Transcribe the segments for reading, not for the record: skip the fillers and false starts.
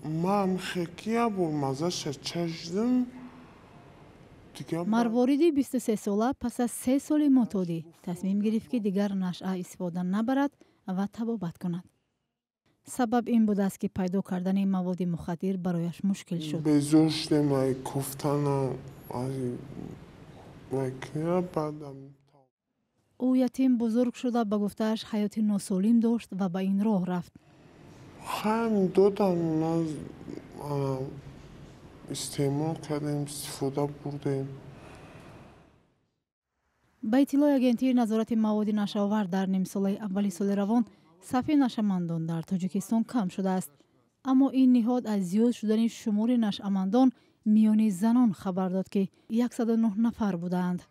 Ман хеки як бор маззаша чашидам. Марвориди 23сола пас аз 3 соли муътодӣ тасмим гирифт, ки дигар нашъа истифода набарад ва табобат кунад. Сабаб ин будааст, ки пайдо кардани маводи мухаддир барояш мушкил шуд. Безор шудем ай кофтана, баъдам. Ӯ ятим бузург шуда, ба гуфтааш, ҳаёти носолим дошт ва ба ин роҳ рафт. Хайм додам, истеъмол кардем, истифода бурдем. Ба иттилои Агентии назорати маводи нашъаовар, дар нимсолаи аввали соли равон сафи нашъамандон дар Тоҷикистон кам шудааст, аммо ин ниҳод аз зиёд шудани шумори нашъамандон миёни занон хабар дод, ки 109 нафар будаанд.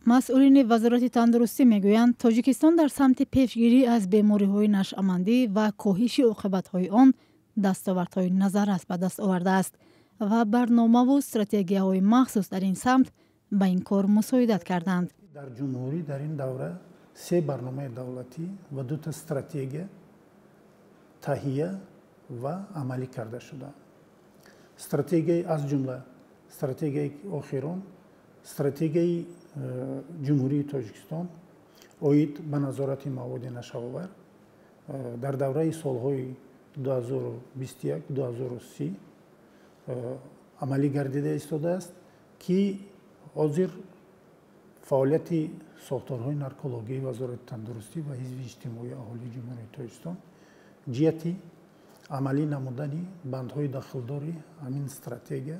Масъулини Вазорати тандурустӣ мегӯянд, Тоҷикистон дар самти пешгирӣ аз бемориҳои нашъамандӣ ва коҳиши оқибатҳои он дастовардҳои назаррас ба даст овардааст ва барномаву стратегияҳои махсус дар ин самт ба ин кор мусоидат карданд. Дар ҷумҳурӣ дар ин давра се барномаи давлатӣ ва дута стратегия таҳия ва амалӣ карда шудаанд. Стратегияи, аз ҷумла стратегияи охирон, стратегияи Ҷумҳурии Тоҷикистон оид ба назорати маводи нашъаовар дар давраи солҳои 2021-2030 амалӣ гардида истодааст, ки ҳозир фаъолияти сохторҳои наркологияи Вазорати тандурустӣ ва ҳифзи иҷтимоии аҳолии Ҷумҳурии Тоҷикистон ҷиҳати амалӣ намудани бандҳои дахлдори ҳамин стратегия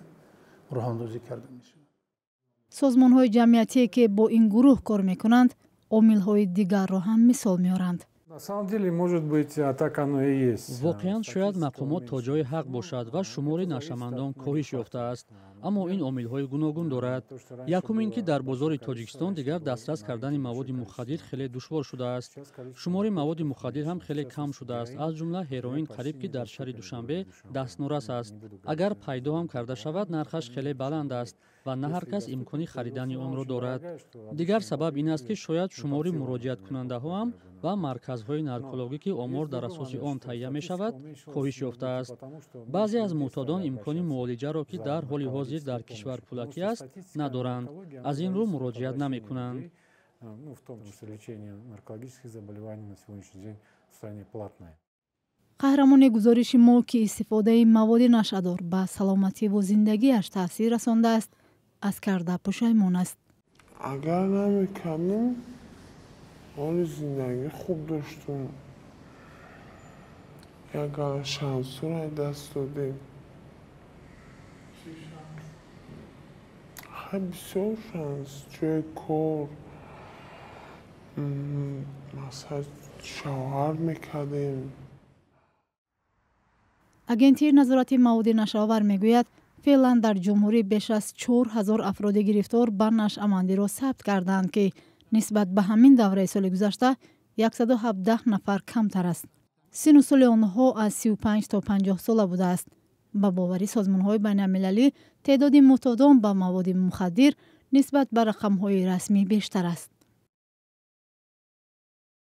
роҳандозӣ карда мешавад. Созмонҳои ҷамъиятие, ки бо ин гурӯҳ кор мекунанд, омилҳои дигарро ҳам мисол меоранд. На самом деле, может быть, так оно и есть. Воқеан, шояд мақомот то ҷое ҳақ бошад ва шумори нашъамандон коҳиш ёфтааст, аммо ин омилҳои гуногун дорад. Якум ин ки дар бозори Тоҷикистон дигар дастрас кардани маводи мухаддир хеле душвор шудааст. Шумори маводи мухаддир ҳам хеле кам шудааст, аз ҷумла ҳероин қариб ки дар шаҳри Душанбе дастнорас аст. Агар пайдо ҳам карда шавад, нархаш хеле баланд аст ва на ҳар кас имкони харидани онро дорад. Дигар сабаб ин аст, ки шояд шумори муроҷиаткунандаҳо ҳам ба марказҳои наркологӣ, ки омор дар асоси он таҳия мешавад, коҳиш ёфтааст. Баъзе аз муътодон имкони муолиҷаро, ки дар ҳоли ҳозир дар кишвар пулакӣ аст, надоранд, аз ин рӯ муроҷиат намекунанд. Ну, в том числе лечение наркологических заболеваний на сегодняшний день в стране платное. Қаҳрамони гузориши мо, ки истифодаи маводи нашъадор ба саломативу зиндагиаш таъсир расондааст, аз карда пушаймон аст. Агар намекардам, ҳоли зиндагӣ хуб доштум. Як гала шансҳоро даст додем. Хай, бисёр шанс, ҷои кор, масалан, шавҳар мекардем. Агентии назорати маводи нашъаовар мегӯяд, феълан дар ҷумҳурӣ беш аз 4000 афроди гирифтор ба нашъамандиро сабт кардаанд, ки нисбат ба ҳамин давраи соли гузашта 117 нафар камтар аст. Сину соли онҳо аз 35 то 50 сола будааст. Ба бовари созмонҳои байналмилалӣ, теъдоди муътодон ба маводи мухаддир нисбат ба рақамҳои расмӣ бештар аст.